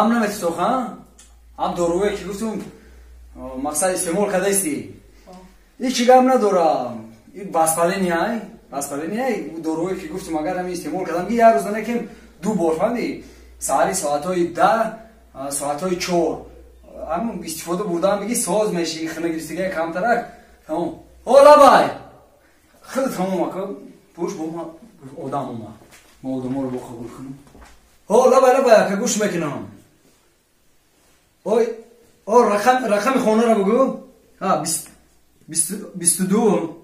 Ғам наметӣ ха? Ҳам доруе ки гуфтум мақсад истеъмол кардаисти. Ҳеҷ гап надорам. Ин воспаление ай, воспаление ай, доруе ки гуфтум агар ҳамин истеъмол кардам, ки як рӯз накем ду бор фаҳмидӣ? Саҳари соатҳои 10, соатҳои 4. Ҳамин истифода бурдаам бигӣ соз мешӣ, хунагирифтагия камтарак. Тамом. О лабай. Хеле тамом ака. Пуш бо ма одам омад. Ма одаморо бо қабул кунам. О лабай лабай ака гӯш мекунам. Ой, о рақами хонаро бугӯ. Ҳа, 22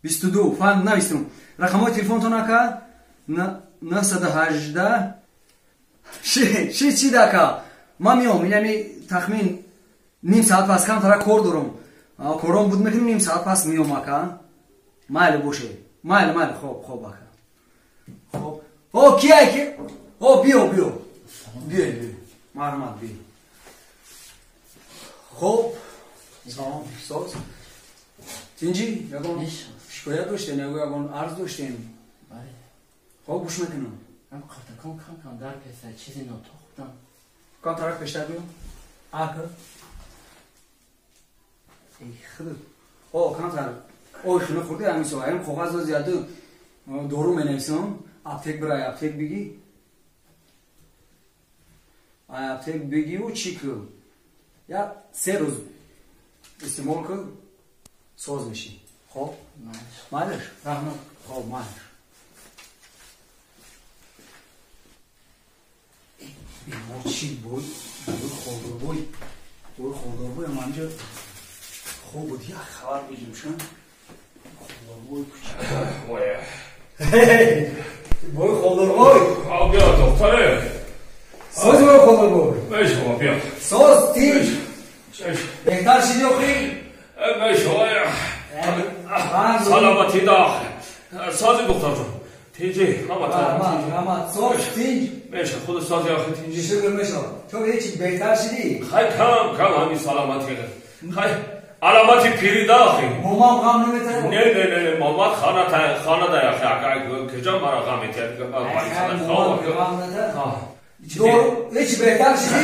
22 фаҳм навистум. Рақамҳои телефонтон ака 918 ши чи дака. Ман меом, инами тахмин ним соат пас камтара кор дорам. Кором буд мекунем, ним соат пас меом ака. Майли боше. Майли, майли, хоб, хоб ака. Хоб. О, кияй ки? О, биё, биё. Биё, биё. Марҳамат, биё. Хоб. Салом, соз. Тинҷи, ягон шикоят доштем, ягон арз доштем? Бале. Хоб, гӯш мекунам. Ам қалтакон кам кам дард кеса, чизе нотоқ будам. Кам тараф пештар биё. Ака. Эй, худо. О, камтар. Ой, хӯна хӯрди ҳамин соа. Ҳам коғаз доз яду дору менависам. Аптек бирай, аптек бигӣ. Ай аптек бигиву чӣ кӯ? Я 3 рӯз истеъмол кӯ, соз мешӣ. Хоб? Майлиш? Раҳмат. Хоб, майлиш. Бемор чӣ? Бой, бой холдорбой. Бой холдорбой ам анҷа хоб буд. Як хабар бигирим шан. Холдорбой куча. Бой холдорбой. А биё, духтаре. Соз бой холдорбой. Мешава, биё. Соз, тинҷ. Беҳтар шидӣ охӣ? Мешава. Саламатӣ да. Сози духтарҷон. Тинҷи, ҳама Раҳмат, раҳмат. Соз, тинҷ. Меша, худ сози охи тинҷи. Шукр мешава. Ту ҳеҷ беҳтар шидӣ? Хай кам, кам ҳамин саламатӣ. Хай аломати пири да охи. Момам ғам наметарад? Не, не, не, момат хона та хона да охи. Ага, куҷо мара ғам метиҳад? Момам ғам натарад? Дору, ҳеҷ беҳтар шидӣ?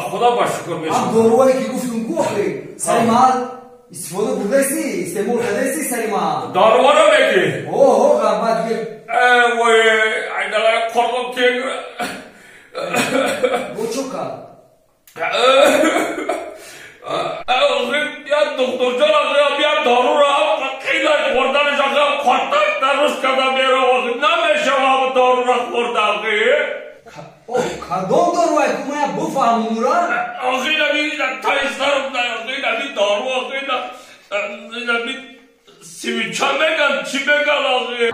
Худо ба шукр мешава. Ҳам доруое ки гуфтум гу охи, сари маҳал истифода бурдаисти, истеъмол кардаисти сари маҳал. Доруворо мегӣ? О, о, ғамбат гир. Вой, айдалай қорғом кег. Бо чо кард? Охи, я духтурҷон охи, я доруро қилай хӯрданаш охи, қаттак дарӯз карда берам охи, намешава доруро хӯрда охи. О, кадом доруай ку мая буфаҳмумура? Охи, наби тайсарам охи, наби дору охи, наби сивича меган, чӣ меган охи?